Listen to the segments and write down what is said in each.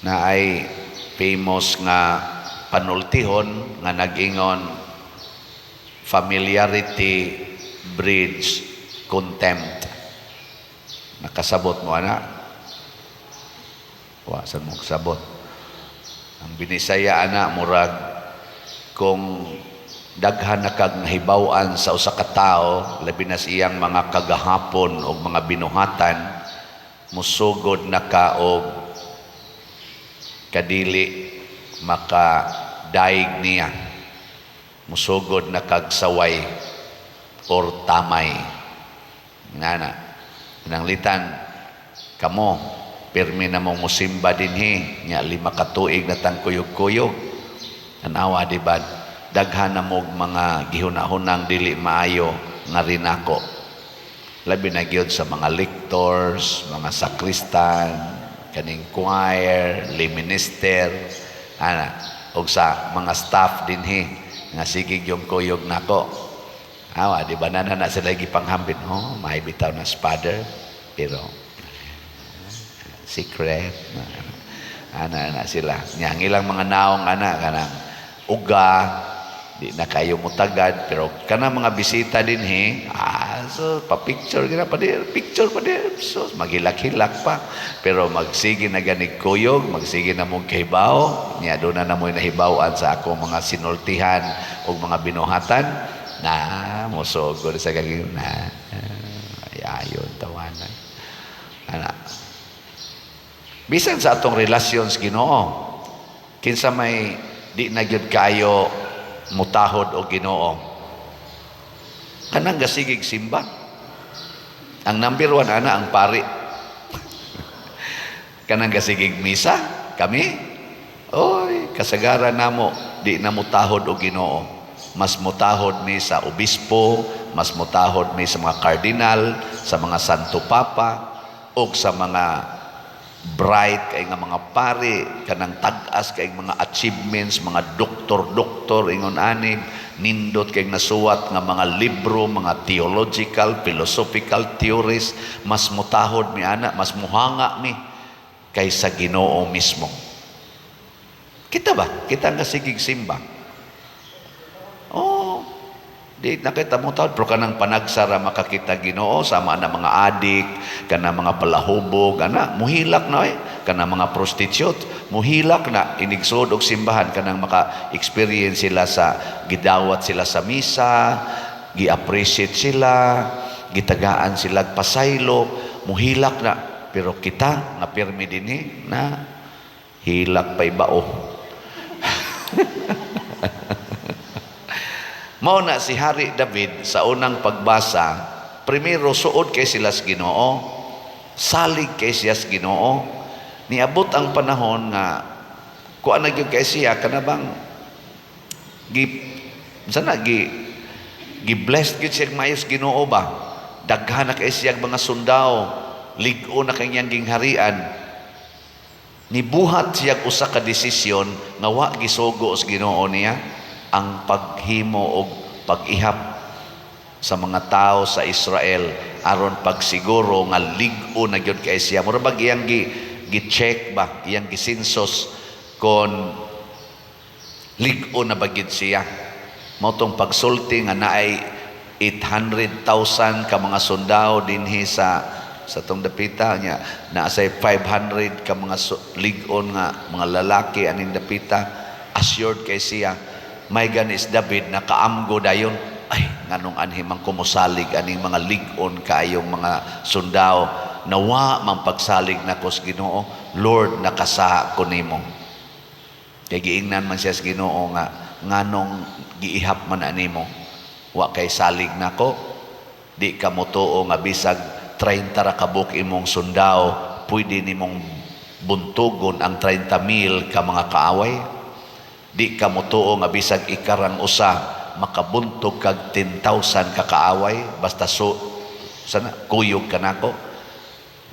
Naay famous nga panultihon nga nag-ingon, "Familiarity breeds contempt." Nakasabot mo ana? Wa sa mo kasabot. Ang Binisaya ana, murag kung daghan na kag nahibaw-an sa usa ka tawo, labi na sa iyang mga kagahapon o mga binuhatan, musugod na ka og kadili makadaig niya, musugod na kag saway or tamay nga na nanglitan kamo. Pirmi na mong musimba dinhi nya, 5 ka tuig na tang kuyog-kuyog. Tanawa, di ba, daghan na mog mga gihuna-hunang dili maayo nga rinako, labi na gyud sa mga lectors, mga sakristan, kaning choir, lay minister ana, ug sa mga staff dinhi nga sige yung kuyog nako. Awa, di ba, na na sila gipanghambin, "Oh, may bitaw na father, pero secret." Ana na sila. Nya ang ilang mga naong ana, kanang uga di na kayo mutagad, pero kana mga bisita dinhi, so pa-picture gina pa dir, picture pa dir, so maghilak-hilak pa. Pero magsige na ganig kuyog, magsige na mong kahibaw nya, doon na namoy nahibaw-an sa akong mga sinultihan o mga binuhatan na mosugod sa gagawin na ay ayon tawanan ana. Bisan sa atong relasyon sa Ginoo, kinsa may di na gyud kayo mutahod og Ginoo? Kanang gasigig simba. Ang number one ana, ang pari. Kanang gasigig misa, kami. Oy, kasagaran namo di na mutahod og Ginoo. Mas mutahod mi sa obispo, mas mutahod mi sa mga kardinal, sa mga santo papa, og sa mga bright kay nga mga pari, kanang tag-as kay mga achievements, mga doktor-doktor, ingon ani, nindot kay nasuwat nga mga libro, mga theological, philosophical theories. Mas mutahod mi ana, mas muhanga mi kaysa Ginoo mismo. Kita ba? Kita nga sigig simba. Oh, di na kita mo tawad, pero kanang panagsara makakita Ginoo, sama na mga adik, kanang mga palahubog, ana, muhilak na eh. Kanang mga prostitute, muhilak na inigsud og simbahan, kanang maka-experience sila sa gidawat sila sa misa, gi-appreciate sila, gitagaan sila pasaylo, muhilak na. Pero kita nga pirmi dinhi na hilak pa ibao. Mao na si Hari David sa unang pagbasa, primero suod kay sila sa Ginoo, salig kay siya sa Ginoo. Niabot ang panahon nga kuan na gyud kay siya, kana bang gi sana gi gi blessed gyud siya maayos Ginoo ba. Daghan na kay siya mga sundao, lig-o na kay niyang gingharian. Nibuhat siya usa ka desisyon nga wa gisugo sa Ginoo niya, ang paghimo og pag-ihap sa mga tao sa Israel aron pagsiguro nga lig-o na gyud kay siya. Mura bag iyang gi gi-check ba, iyang gi-census kon lig-o na ba gyud siya. Mao tong pagsulti nga naay 800,000 ka mga sundao dinhi sa tong dapita niya, naa say 500 ka mga lig-on nga mga lalaki aning dapita. Assured kay siya. May ganis David nakaamgo dayon, "Ay, nganong anhi man ko mosalig aning mga lig-on kaayong mga sundao? Nawa man pagsalig nako sa Ginoo. Lord, nakasala ko nimo." Kay giingnan man siya sa Ginoo nga, "Nganong giihap man animo? Wa kay salig nako? Di ka motuo nga bisag 30 ra kabuk imong sundao, pwede nimong buntugon ang 30 mil ka mga kaaway? Di ka motuo nga bisag ikarang usa, makabuntog kag 10,000 ka kaaway, basta so sana kuyog ka nako?"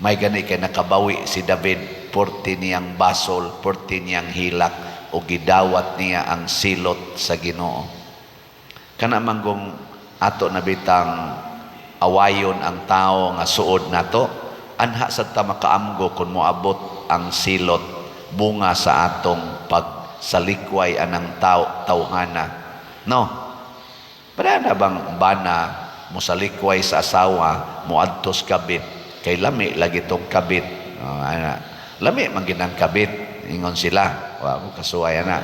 May gani kay nakabawi si David, porti niyang basol, porti niyang hilak, o gidawat niya ang silot sa Ginoo. Kana manggong ato na bitang awayon ang tao nga suod nato, anha sad ta makaamgo kung moabot ang silot. Bunga sa atong pagsalikway anang tao tawhana, no? Para na bang bana mosalikway sa asawa, moadto sa kabit kay lami lagi tong kabit? Oh, ana. Lami man gid ang kabit, ingon sila. Wa ko kasuway ana.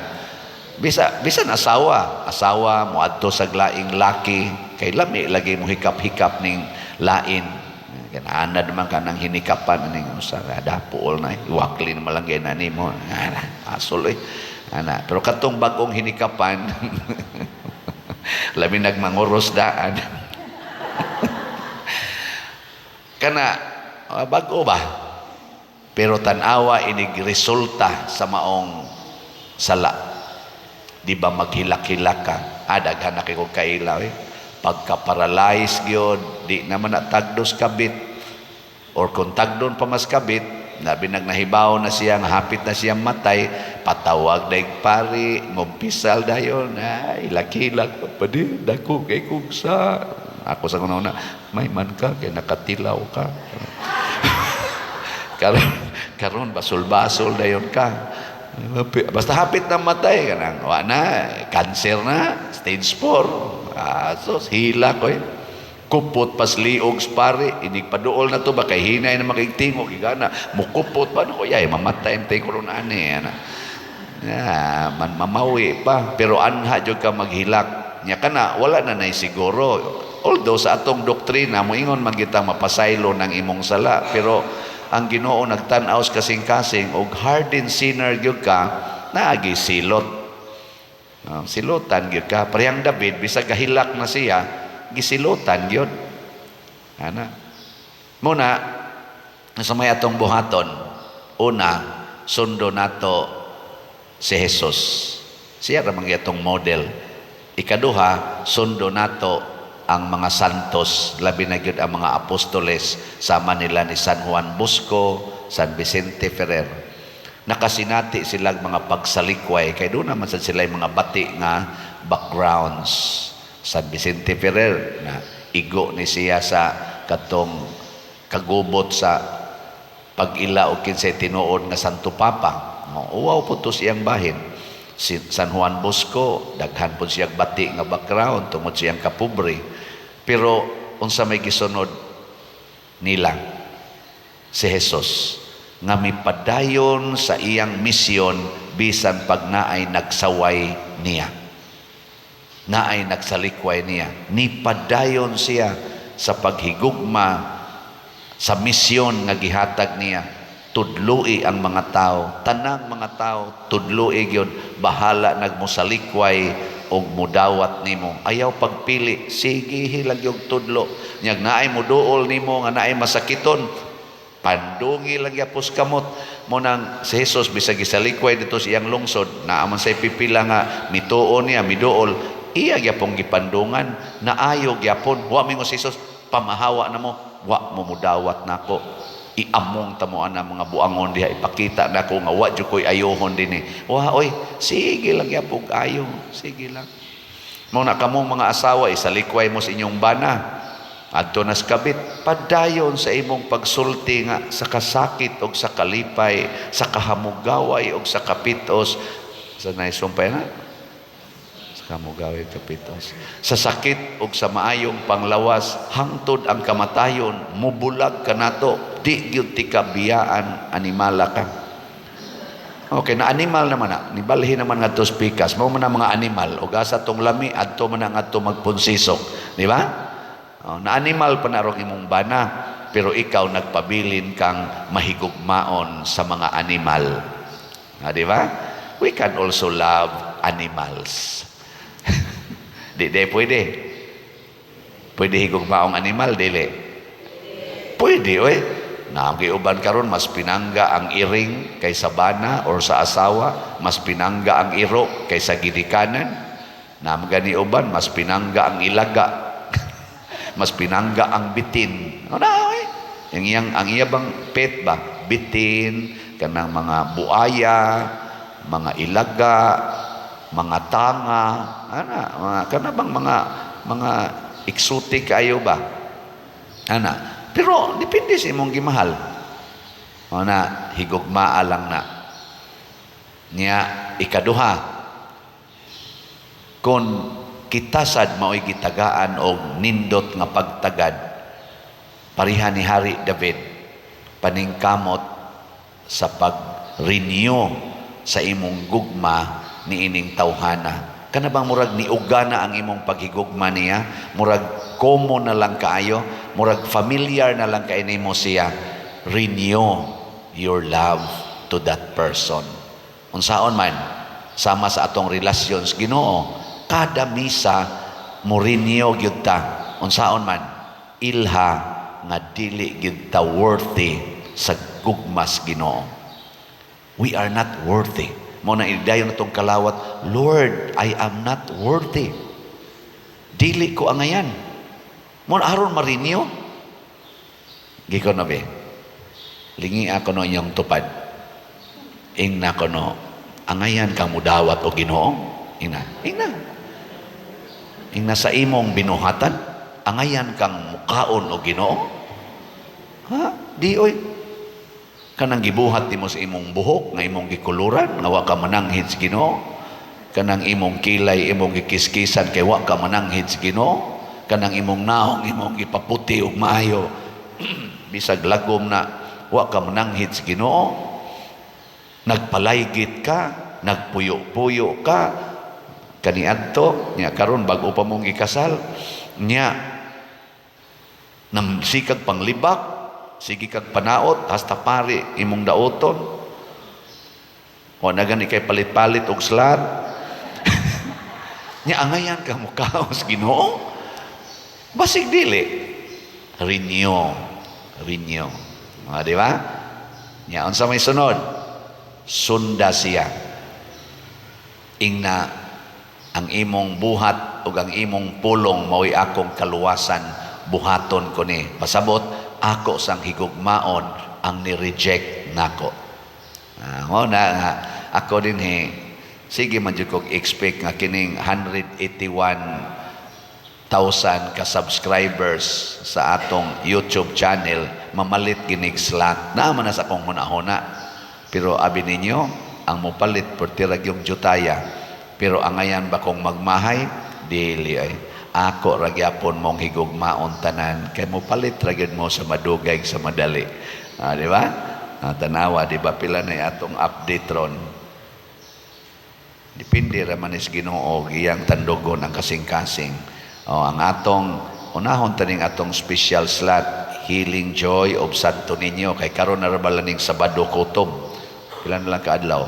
Bisa bisan asawa, asawa moadto sa laing laki kay lami lagi mo hikap-hikap ning lain. Kananad man kanang hinikapan ning usa ka dapuol na iwakli na malangay na nimo. Ana, asol eh. Ana, pero katong bag-ong hinikapan, labi nagmanguros daan. Kana bag-o ba? Pero tan-awa inig resulta sa maong sala. Di ba maghilak-hilak ka? Ah, daghan na kay kog kaila eh. Pagka-paralyze gyud, di naman na tagdos kabit. Or kung tagdon pa mas kabit, labi nagnahibaw na siya, nga hapit na siya matay, patawag daig pari, ngumpisal dayon, ay, hilak-hilak pa di, dako kay kog sa. Ako sa kuna, may man ka, kay nakatilaw ka. Karon, karon basol-basol dayon ka. Basta hapit na matay kanang wa na, cancer na, stage 4. Ah, so hila ko eh. Kupot pas liog sa pare, inig paduol na to ba kay hinay na makigtingog gana. Mukupot pa no yay mamatay ang ko ron ani ana. Ya, man mamawi pa pero anha jud ka maghilak. Nya kana wala na nay siguro. Although sa atong doktrina moingon man kita mapasaylo ng imong sala, pero ang Ginoo nagtan-aw sa kasing-kasing og hardened sinner gyud ka, naagi silot. Silotan gyud ka. Parehang David, bisag gahilak na siya, gisilotan gyud. Ana. Muna sa may atong buhaton, una, sundo nato si Jesus. Siya ra man atong model. Ikaduha, sundo nato ang mga santos, labi na gyud ang mga apostoles sama nila ni San Juan Bosco, San Vicente Ferrer. Nakasinati silang mga pagsalikway kay doon naman sad sila mga bati nga backgrounds. San Vicente Ferrer na igo ni siya sa katong kagubot sa pag-ila o kinsay tinuod nga Santo Papa. No, uwaw po to siyang bahin. Si San Juan Bosco, daghan po siyang bati nga background tungod siyang kapobre. Pero unsa may gisunod nila? Si Jesus nga mipadayon sa iyang misyon bisan pag naay nagsaway niya. Naay nagsalikway niya. Nipadayon siya sa paghigugma sa misyon nga gihatag niya. Tudloi ang mga tao, tanang mga tao, tudloi gyud, bahala nagmusalikway og mudawat nimo. Ayaw pagpili, sige hilag yung tudlo. Nyag naay muduol nimo nga naay masakiton, pandungi lang yapos kamot mo. Nang si Jesus, bisag gisalikway dito sa iyang lungsod, naa man say pipila nga mituo niya, miduol, iya gyapong gipandungan, naayo gyapon. Wa mingon si Jesus, "Pamahawa na mo, wa mo mudawat nako, iamong tamo ana mga buangon diha, ipakita nako nga wa jud ko'y ayohon dinhi." Wa oy, sige lang gyapon ayo, sige lang. Mo na kamong mga asawa, isalikway mo sa inyong bana adto nas kabit, padayon sa imong pagsulti nga sa kasakit og sa kalipay, sa kahamugaway og sa kapitos, sa naisumpay na sa kamugaway, kapitos, sa sakit og sa maayong panglawas, hangtod ang kamatayon mubulag kanato, di gyud ti kabiyaan. Animala ka. Okay, na animal naman na. Nibalhin naman ngadto sa pikas. Mao man ang mga animal. O asa tong lami, adto man ang adto magpunsisok. Di ba? Oh, na animal pa na rong imong bana. Pero ikaw nagpabilin kang mahigugmaon sa mga animal. Ah, di ba? We can also love animals. Di, di pwede. Pwede higugmaong animal, dili. Pwede, oy. Naagi uban karon mas pinangga ang iring kaysa bana or sa asawa, mas pinangga ang iro kaysa gidikanan. Naam gani uban mas pinangga ang ilaga. Mas pinangga ang bitin. Ano na, oy? Ang iyang ang iya bang pet ba? Bitin, kanang mga buaya, mga ilaga, mga tanga, ana, mga kana bang mga exotic ayo ba? Ana. Pero depende sa imong gimahal. O na, higugmaa lang na. Nya ikaduha, kung kita sad mao'y gitagaan og nindot nga pagtagad pareha ni Hari David, paningkamot sa pag-renew sa imong gugma niining tawhana. Kana bang murag niuga na ang imong paghigugma niya, murag common na lang kaayo, murag familiar na lang kay nimo siya, renew your love to that person. Unsaon man, sama sa atong relasyon sa Ginoo, kada misa mo renew gyud ta. Unsaon man, ilha nga dili gyud ta worthy sa gugmas Ginoo. We are not worthy. Mao na idayon atong kalawat, "Lord, I am not worthy." Dili ko angayan. Mao na aron ma-renew. Giko na be. Lingi ako no inyong tupad. Ingna ko no, angayan kang mudawat o Ginoo. Ingna, ingna. Ingna sa imong binuhatan, angayan kang mukaon o Ginoo. Ha? Di oy. Kanang gibuhat nimo sa imong buhok nga imong gikuluran nga wa ka mananghid sa Ginoo. Kanang imong kilay imong gikiskisan kay wa ka mananghid sa Ginoo. Kanang imong naong imong gipaputi og maayo bisag lagom na, wa ka mananghid sa Ginoo. Nagpalaygit ka, nagpuyo-puyo ka kaniadto nya karon bag-o pa mong gikasal nya, namsikag panglibak, sige kag panaot hasta pari imong daoton, wa na gani kay palit-palit og slot nya, angayan ka mukaon sa Ginoo? Basig dili. Renew, renew. Mga di ba nya, unsa may sunod? Sunda siya. Ingna, "Ang imong buhat ug ang imong pulong mao'y akong kaluwasan, buhaton ko ni." Pasabot, ako sang higugmaon ang ni-reject nako. Ah, mo na nga ako din he, sige man jud kog expect nga kining 181,000 ka subscribers sa atong YouTube channel mamalit ginig slot na man na sa akong hunahuna. Pero abi ninyo, ang mopalit perti ra gyung jutaya. Pero angayan ba kong magmahay? Dili ay. Ako ra gyapon mong higugmaon tanan kay mopalit ra gyud mo sa madugay, sa madali. Ah, di ba? Ah, tanawa, di ba, pila na atong update ron? Depende ra man is Ginoo iyang tandugon ang kasing-kasing. Oh, ang atong unahon taning atong special slot, Healing Joy of Santo Niño, kay karon na ra bala ning Sabado kutob. Pila na lang kaadlaw?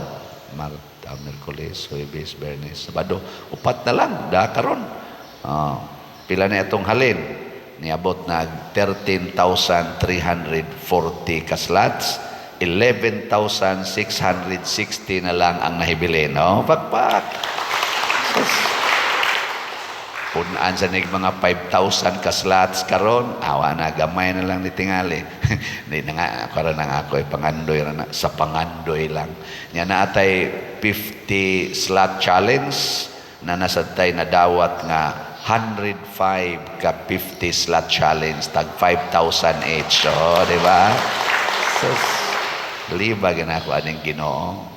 Marta, Miyerkules, Huwebes, Biyernes, Sabado. Upat na lang da karon. Oh, pila na itong halin? Niabot nag 13,340 ka slots. 11,660 na lang ang nahibilin. No? Pakpak! Sus. Punaan sa nig mga 5,000 ka slots karon, awa na, gamay na lang ni tingali. Hindi na nga, karon na nga ako, ay pangandoy ra na, sa pangandoy lang. Nya na atay 50 slot challenge na nasa tay nadawat nga 105 ka 50 slot challenge, tag 5,000 each. Oh, di ba? Sus, libag na ako aning Ginoo.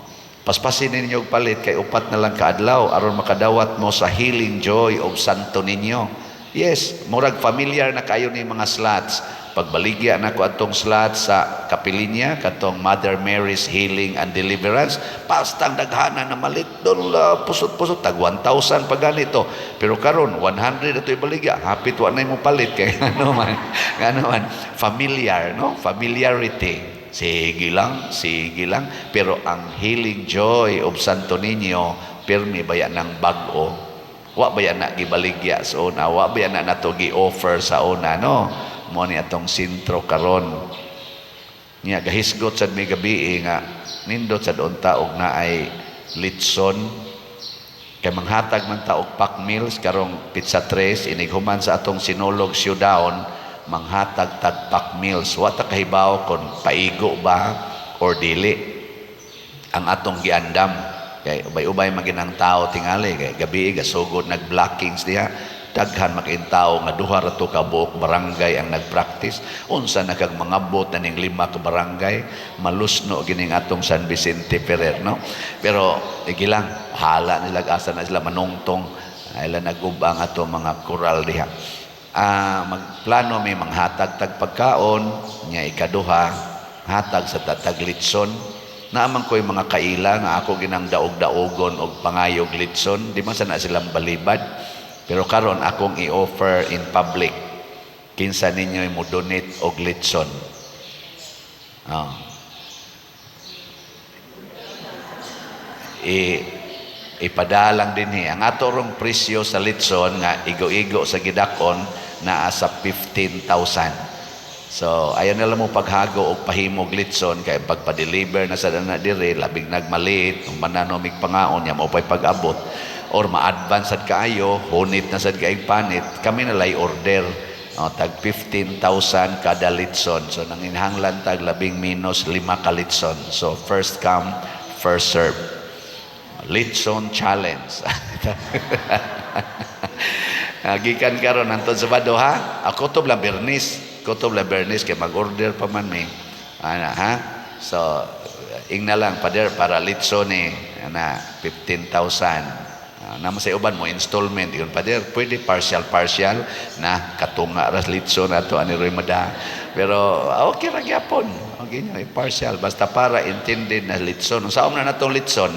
Paspasin ninyo og palit kay upat na lang kaadlaw aron makadawat mo sa Healing Joy of Santo Niño. Yes, murag familiar na kayo ni mga slots. Pagbaligya na ko atong slots sa kapilinya, katong Mother Mary's Healing and Deliverance, pastang daghana na malit doon, pusot-pusot, tag 1,000 pa ganito. Pero karon 100 ato ibaligya, hapit wa na mo palit kay ano man, familiar, no? Familiarity. Sige lang, sige lang. Pero ang Healing Joy of Santo Niño, pirmi baya ng bag-o. Wa baya na gibaligya sa una, wa baya na nato gi-offer sa una, no? Mo ni atong sentro karon. Nya gahisgot sad mi gabi nga nindot sad unta og naay litson kay manghatag man ta og pack meals karong petsa 3, inig human sa atong Sinulog Showdown, manghatag tag pack meals. Wa ta kahibaw kon paigo ba or dili ang atong giandam kay ubay-ubay maginang tao tingali kay gabi gasugod nag-blockings diha. Daghan makain tao nga duha ra to ka buok barangay ang nagpractice. Unsa na kag mangabot na ning lima ka barangay, malusno gining atong San Vicente Ferrer, no? Pero sige lang, hala nila, asa na sila manungtong, ila nagubang ato mga koral diha. Magplano may manghatag tag pagkaon nya, ikaduha, hatag sa tatag litson. Naaman ko'y mga kaila nga ako ginang daog-daogon og pangayog litson, di man sana silang balibad. Pero karon akong i-offer in public. Kinsa ninyo mo donate og litson? Oh. Ipadalang dinhi ang ato rong presyo sa litson nga igo-igo sa gidakon naa sa 15,000. So, ayaw nila mo paghago og pahimog litson kay pagpa-deliver na sa na dire, labing nagmalit, kung manano mig pangaon nya mo pay pag-abot or ma-advance sad kaayo, hunit na sad kay panit, kami na lay order. Oh, tag 15,000 kada litson. So nanginhanglan tag labing minus lima ka litson. So first come, first serve. Litson challenge. Gikan karon hantod Sabado, ha. Ako to lang Bernis. Kutob lang Bernis kay mag-order pa man mi. Ana ha. So ingna lang, Pader, para litson ni ana 15,000. Naman sa uban mo installment yun, Pader, pwede partial partial na katunga ras litson ato ani roy mada, pero okay ra gyapon, okay nyo partial, basta para intended na litson. Unsaon na natong litson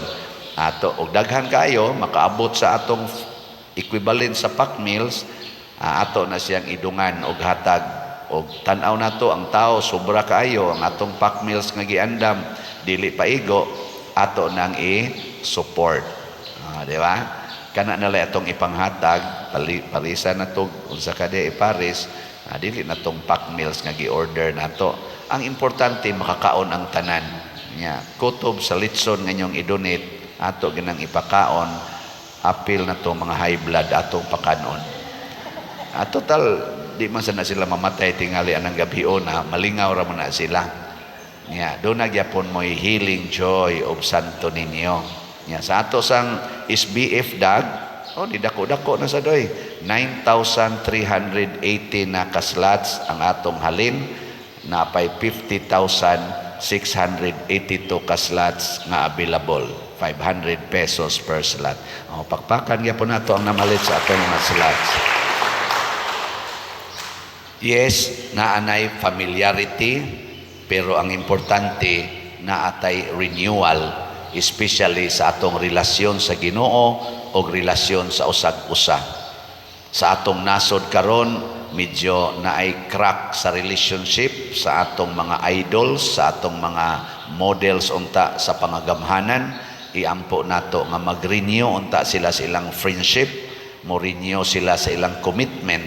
ato og daghan kayo makaabot sa atong equivalent sa pack meals, ato na siyang idungan og hatag og tan-aw nato ang tao sobra kaayo ang atong pack meals nga giandam dili paigo, ato nang i-support. Di ba? Kana na lang atong ipanghatag, parisa na to unsa ka di iparis, dili na tong pack meals nga gi-order nato. Ang importante makakaon ang tanan. Nya, kutob sa litson nga inyong i-donate, ato ginang ipakaon, apil na to mga high blood atong pakanon. Total di man sana sila mamatay tingali anang gabi na malingaw ra man na sila. Nya, do na gyapon mo'y healing joy of Santo Niño. Nya, sa ato sang SBF dag, oh, di dako-dako na sa doy. 9,380 na ka-slots ang atong halin, napay 50,682 ka-slots nga available. 500 pesos per slot. Oh, pakpakan gyapon nato ang namalit sa atong mga slots. Yes, naanay familiarity, pero ang importante naatay renewal, especially sa atong relasyon sa Ginoo o relasyon sa usag-usa. Sa atong nasod karon, medyo naay crack sa relationship sa atong mga idols, sa atong mga models unta sa pangagamhanan. Iampo nato nga mag-renew unta sila sa ilang friendship, mo renew sila sa ilang commitment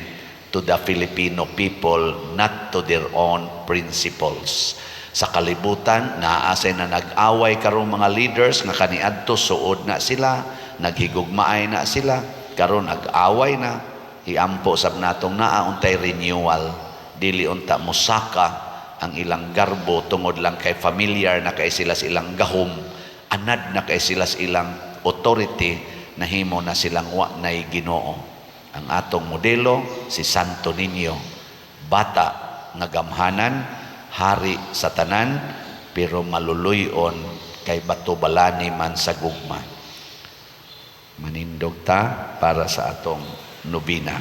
to the Filipino people, not to their own principles. Sa kalibutan, naasay na nag-away karong mga leaders nga kaniadto suod na sila, naghigugmaay na sila, karon nag-away na. Iampo sab natong naa untay renewal, dili unta mosaka ang ilang garbo tungod lang kay familiar na kay sila sa ilang gahom, anad na kay sila sa ilang authority, nahimo na silang wa nay Ginoo. Ang atong modelo si Santo Niño, bata nga gamhanan, hari sa tanan, pero maluluyon kay bato balani man sa gugma. Manindog ta para sa atong nobina.